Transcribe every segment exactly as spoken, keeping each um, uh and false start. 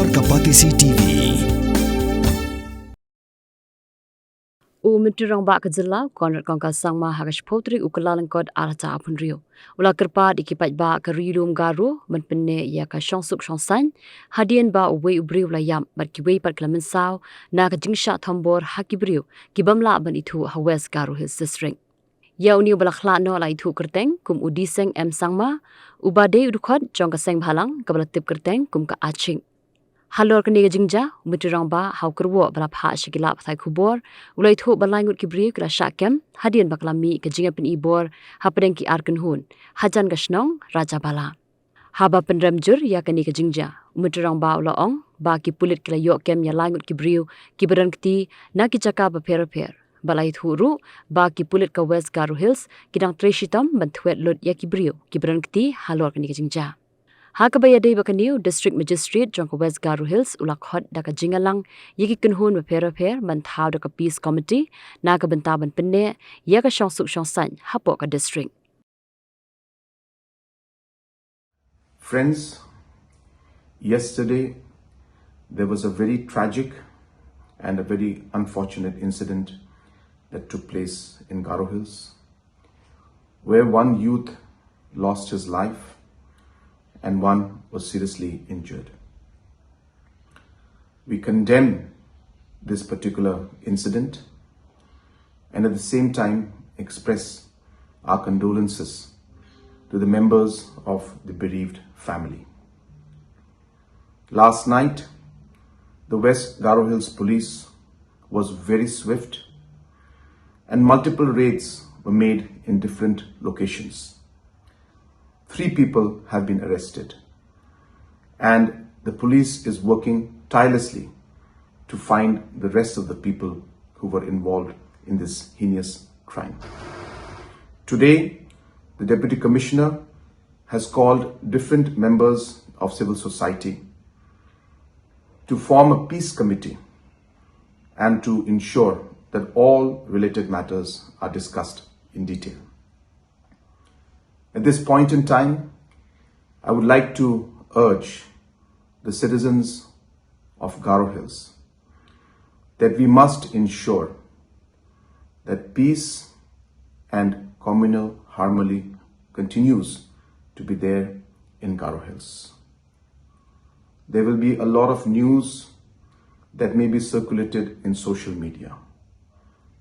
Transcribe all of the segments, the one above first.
Ka Batesi T V. U Myntri Rangbah ka jylla, Conrad Kongkal Sangma, ha ka shiphew tarik u Kyllalyngkot arhajar arphew hynriew, u la kyrpad ïa ki paidbah ka Ri Lum Garo ban pynneh ïa ka shongsuk shongsaiñ hadien ba uwei u briew u la ïap bad kiwei pat ki la mynsaw na ka jingshah thombor ha ki briew ki bym lah ban ithuh ha West Garo Hills District. Ïa une uba la khlad noh la ithuh kyrteng kum u Diseng M Sangma, uba dei u dkhot jong ka seng bhalang kaba la tip kyrteng kum ka Aching. Halor kane ka jingjia, u Myntri Rangbah ha u kyrwoh ba la phah sha ki lad pathai khubor u la ithuh ba lai ngut ki briew ki la shah kem hadien ba ka la mih ka jingïapyni bor hapdeng ki ar kynhun hajan ka shnong Rajabala. Haba pynrem jur ïa kane ka jingjia, u Myntri Rangbah u la ong ba ki pulit ki la ïoh kem ïa lai ngut ki briew kiba don kti na ki jaka bapher bapher. Ba la ithuh ruh ba ki pulit ka West Garo Hills ki dang trei shitom ban thwet lut ïa ki briew kiba don kti halor kane ka jingjia. Ha kaba ïadei bad kane, u District Magistrate jong ka West Garo Hills u la khot da ka jingïalang ïa ki kynhun bapher bapher ban thaw da ka Peace Committee na ka bynta ban pynneh ïa ka shongsuk shongsaiñ hapoh ka district. Friends, yesterday there was a very tragic and a very unfortunate incident that took place in Garo Hills, where one youth lost his life and one was seriously injured. We condemn this particular incident and at the same time express our condolences to the members of the bereaved family. Last night, the West Garo Hills Police was very swift and multiple raids were made in different locations. Three people have been arrested, and the police is working tirelessly to find the rest of the people who were involved in this heinous crime. Today, the Deputy Commissioner has called different members of civil society to form a peace committee and to ensure that all related matters are discussed in detail. At this point in time, I would like to urge the citizens of Garo Hills that we must ensure that peace and communal harmony continues to be there in Garo Hills. There will be a lot of news that may be circulated in social media.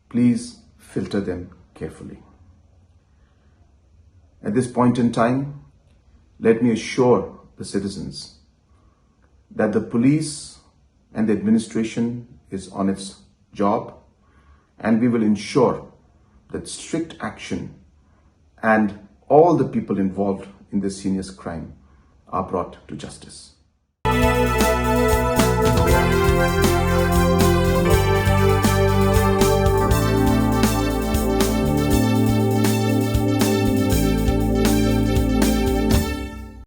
Please filter them carefully. At this point in time, let me assure the citizens that the police and the administration is on its job, and we will ensure that strict action and all the people involved in this heinous crime are brought to justice.